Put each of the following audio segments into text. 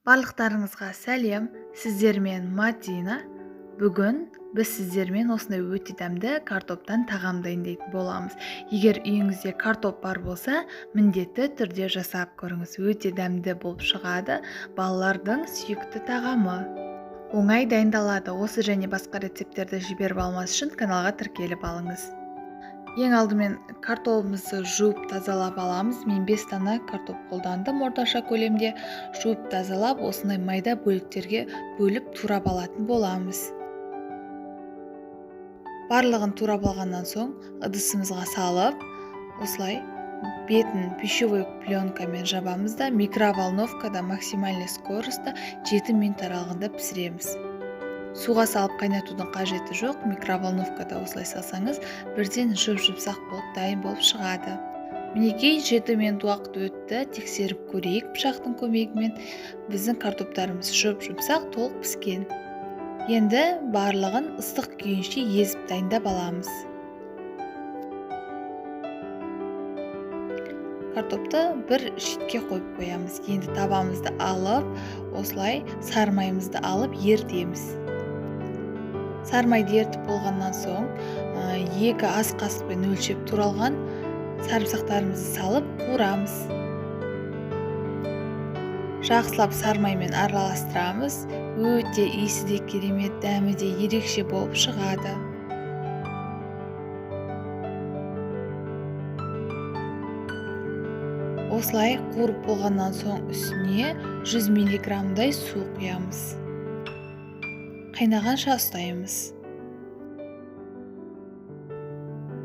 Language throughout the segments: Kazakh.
Барлықтарыңызға сәлем, сіздермен Мадина. Бүгін біз сіздермен осындай өте дәмді картоптан тағам дайындайтын боламыз. Егер үйіңізде картоп бар болса, міндетті түрде жасап көріңіз. Өте дәмді болып шығады, балалардың сүйікті тағамы. Оңай дайындалады. Осы және басқа рецепттерді жіберіп алмас үшін каналға тіркеліп алыңыз. Ең алдымен картобымызды жуып тазалап аламыз. Мен 5 дана картоп қолдандым орташа көлемде. Жуып тазалап, осындай майда бөліктерге бөліп турап алатын боламыз. Барлығын турап алғаннан соң ыдысымызға салып, осылай бетін пищевой пленкамен жабамыз да микроволновкада максимальный скоростьта 7 минут аралығында пісіреміз. Суға салып қайнатудың қажеті жоқ, микроволновкада осылай салсаңыз, бірден жұп-жұмсақ болып дайын болып шығады. Мінекей 7 минут уақыт өтті, тексеріп көрейік пышақтың көмегімен. Біздің картоптарымыз жұп-жұмсақ, толық піскен. Енді барлығын ыстық күйінше езіп дайындап аламыз. Картопты бір шетке қойып қоямыз. Енді табамызды алып, осылай сары майымызды алып ерітеміз. Сары майды ерітіп болғаннан соң, 2 ас қасықпен өлшеп туралған сарымсақтарымызды салып қуырамыз. Жақсылап сары маймен араластырамыз. Өте иісі де керемет, дәмі де ерекше болып шығады. Осылай қуырып болғаннан соң үстіне 100 миллиграммдай су құямыз. Қайнағанша ұстаймыз.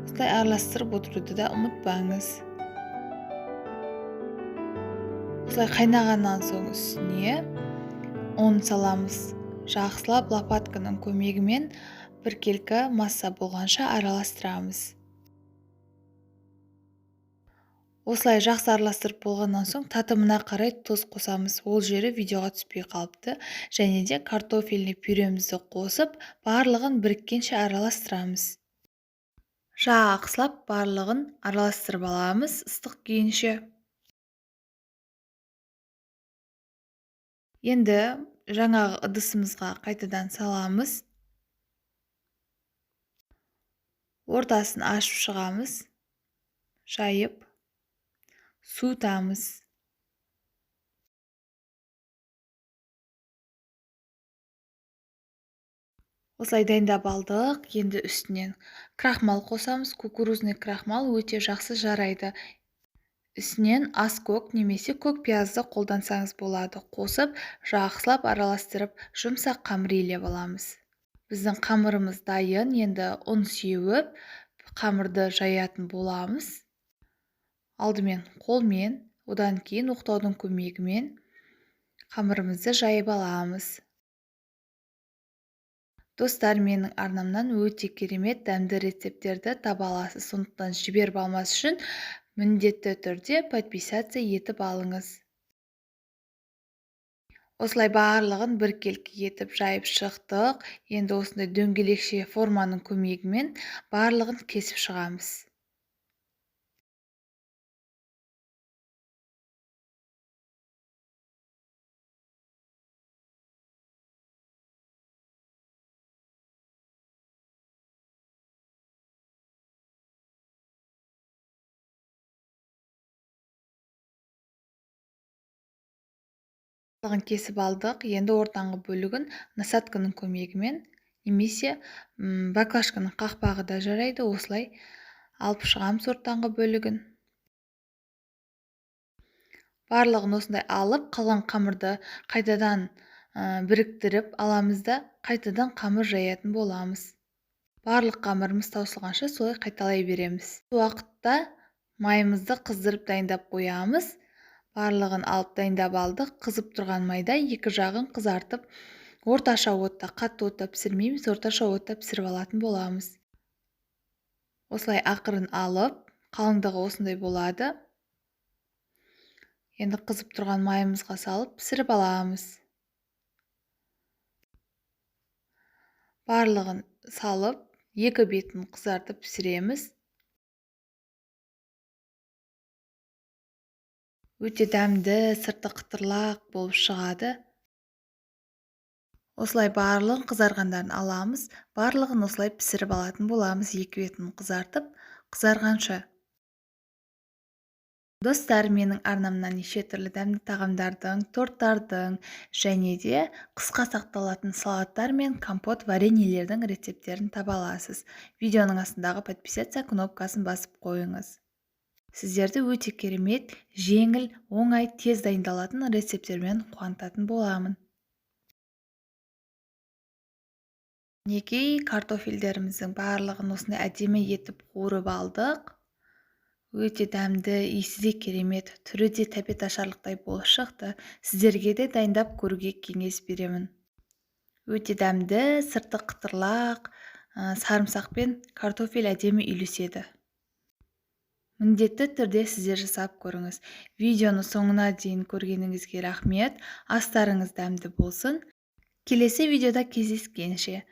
Осылай араластырып отыруды да ұмытпаңыз. Осылай қайнағаннан соң үстіне ұн саламыз. Жақсылап лопатканың көмегімен біркелкі масса болғанша араластырамыз. Осылай жақсы араластырып болғаннан соң татымына қарай тұз қосамыз. Ол жері видеоға түспей қалыпты. Және де картофельный пюремізді қосып, барлығын біріккенше араластырамыз. Жақсылап барлығын араластырып аламыз ыстық күйінше. Енді жаңағы ыдысымызға қайтадан саламыз. Ортасын ашып шығамыз. Жайып суытамыз. Осылай дайындап алдық. Енді үстінен крахмал қосамыз. Кукурузный крахмал өте жақсы жарайды. Үстінен аскөк немесе көк пиязды қолдансаңыз болады. Қосып, жақсылап араластырып, жұмсақ қамыр илеп аламыз. Біздің қамырымыз дайын. Енді ұн сеуіп, қамырды жаятын боламыз. Алдымен қолмен, одан кейін оқтаудың көмегімен қамырымызды жайып аламыз. Достар, менің арнамнан өте керемет дәмді рецепттерді таба аласыз. Сондықтан жіберіп алмас үшін міндетті түрде подписаться етіп алыңыз. Осылай барлығын біркелкі етіп жайып шықтық. Енді осындай дөңгелекше форманың көмегімен барлығын кесіп шығамыз. Барлығын кесіп алдық. Енді ортаңғы бөлігін насадканың көмегімен немесе баклажканың қақпағы да жарайды. Осылай алып шығамыз ортаңғы бөлігін. Барлығын осындай алып, қалған қамырды қайтадан біріктіріп аламыз да қайтадан қамыр жаятын боламыз. Барлық қамырымыз таусылғанша солай қайталай береміз. Бұл уақытта майымызды қыздырып дайындап қоямыз. Барлығын алып дайындап алдық. Қызып тұрған майда екі жағын қызартып, орташа отта, қатты отта пісірмейміз, орташа отта пісіріп алатын боламыз. Осылай ақырын алып, қалыңдығы осындай болады. Енді қызып тұрған майымызға салып пісіріп аламыз. Барлығын салып, екі бетін қызартып пісіреміз. Өте дәмді, сырты қытырлақ болып шығады. Осылай барлығын қызарғандарын аламыз, барлығын осылай пісіріп алатын боламыз, екі бетін қызартып, қызарғанша. Достар, менің арнамнан неше түрлі дәмді тағамдардың, торттардың және де қысқа сақталатын салаттар мен компот, вареньелердің рецепттерін таба аласыз. Видеоның астындағы подписаться кнопкасын басып қойыңыз. Сіздерді өте керемет, жеңіл, оңай, тез дайындалатын рецепттермен қуантатын боламын. Мінекей, картофельдеріміздің барлығын осындай әдемі етіп қуырып алдық. Өте дәмді, иісі де керемет, түрі де тәбет ашарлықтай болып шықты. Сіздерге де дайындап көруге кеңес беремін. Өте дәмді, сырты қытырлақ, сарымсақ пен картофель әдемі үйлеседі. Міндетті түрде сіздер жасап көріңіз. Видеоны соңына дейін көргеніңізге рахмет. Астарыңыз дәмді болсын. Келесі видеода кездескенше.